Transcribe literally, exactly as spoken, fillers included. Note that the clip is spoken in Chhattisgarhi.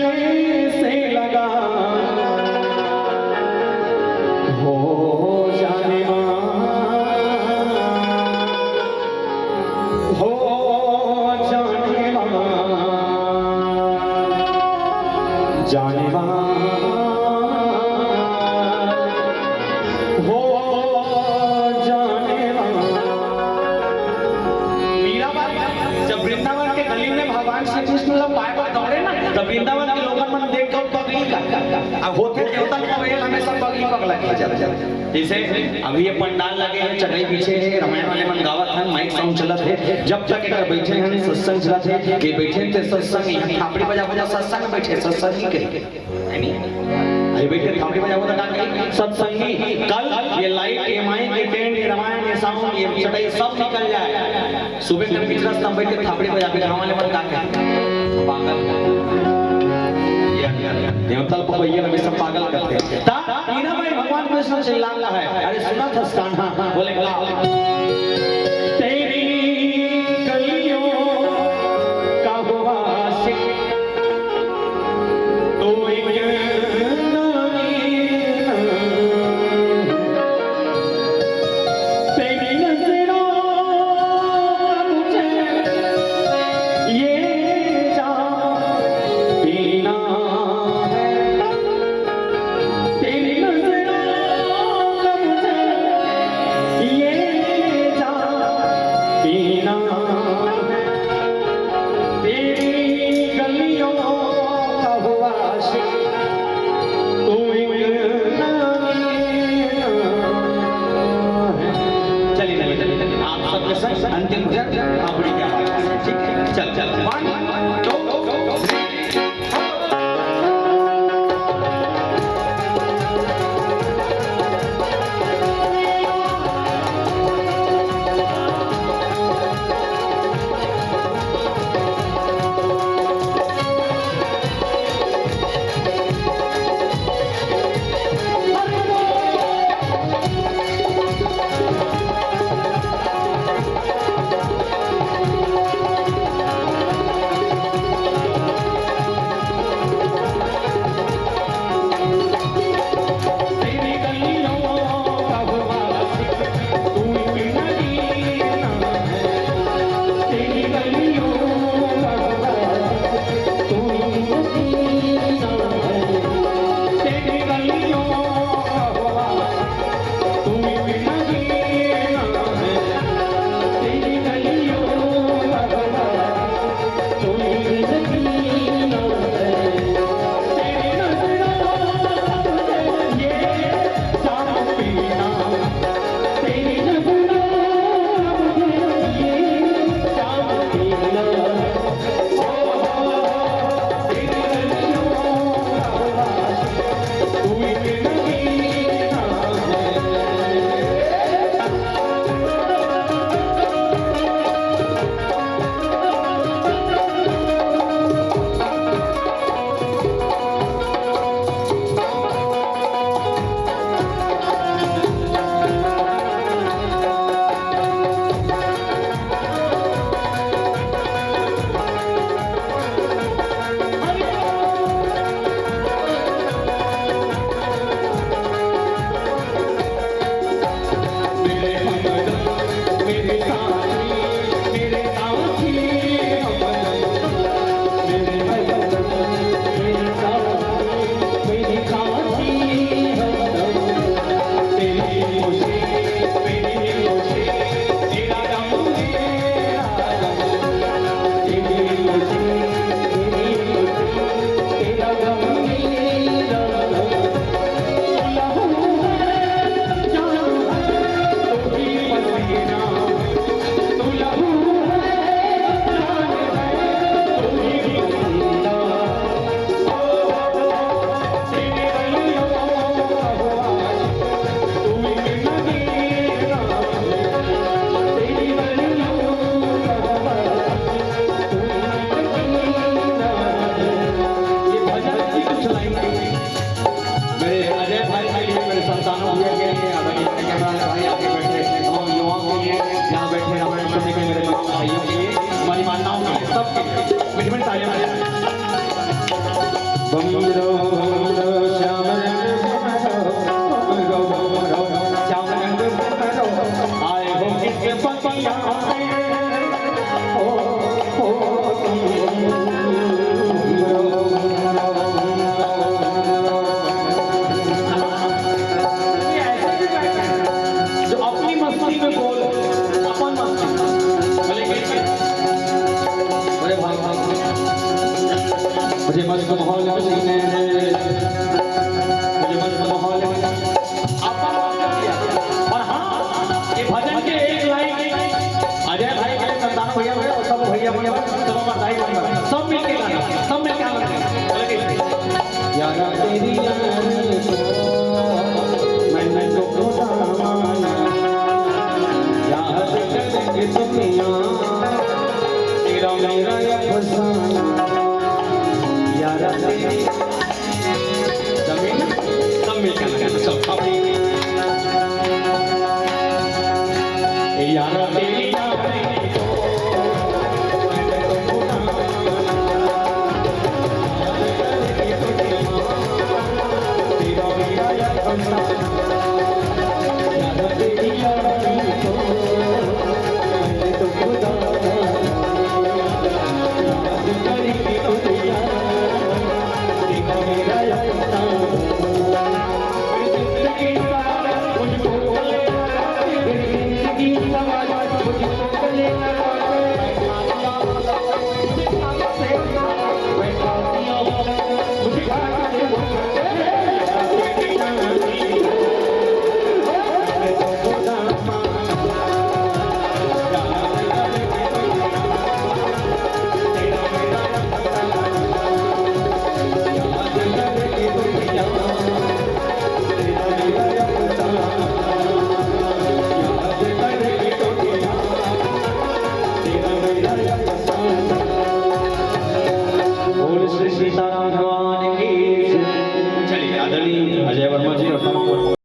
से लगा हो जाने मा, हो जाने मा, जाने मा, हो जाने मा। मीराबाई जब वृंदावन के गली में भगवान श्री कृष्ण ला पाए बर दौड़े ना, तब वृंदावन के लोगन मन देख के पगली का, अब होथे देवता के पगली, हमेशा पगली पगला के चल जाथे। जैसे अभी ये पंडाल लगे हे, चटाई बिछे हे, रामायण वाले मन गावत हन, माइक साउंड चलत हे, जब तक एकर बैठे हन सत्संग चलत हे, के बैठे ते सत्संग, यहाँ थापड़ी बजा बजा सत्संग बैठे, सत्संग ही कही, है नी? अरे बैठ के थापड़ी बजाबो त का कही? सत्संगी। कल ये लाइट, ये माइक, ये टेंट, ये रामायण, ये साउंड, ये चटाई सब निकल जाए। सुबह कर पिछला स्तंभ बैठ के थापड़ी बजाबे, गाँव वाले मन का कही? पागल। ये, ये, देवता लोग को ये हमेशा पागल करते हैं। ता, मीराबाई भगवान कृष्ण चिल्लाता है, अरे सुना था कान्हा, बोले का? तेरी कलियों का हुआ आशिक तो एक नागिन तेरी नजरों का मुझे ये जान पीना है। तेरी नजरों का मुझे ये जान बम रो, बम रो, श्याम रंग बम रो, बम रो, बम रो, श्याम रंग बम रो, आए हो किस बगिया में? ओ, ओ, बम रो, बम रो, बम रो, बम रो। ये ऐसे भी बैठे हैं, जो अपनी मस्ती में बोल, अपन मस्ती में। भले कैसे? अरे भाई, भाई, मुझे मस्त माहौल में जीने दे, मुझे मस्त माहौल में अपन मस्त किया। और हाँ, ये भजन के एक लाइन अजय भाई के लिए, संतान भैया, भैया, और सब भैया, भैया, सब हमारे भाई, भाई, सब मिलके गाना, सब मिलके गाना। भले कैसे? यारा तेरी यारी को मैंने तो खोटा माना, याद करके दुनिया तेरा मेरा अफसाना। यारा तेरी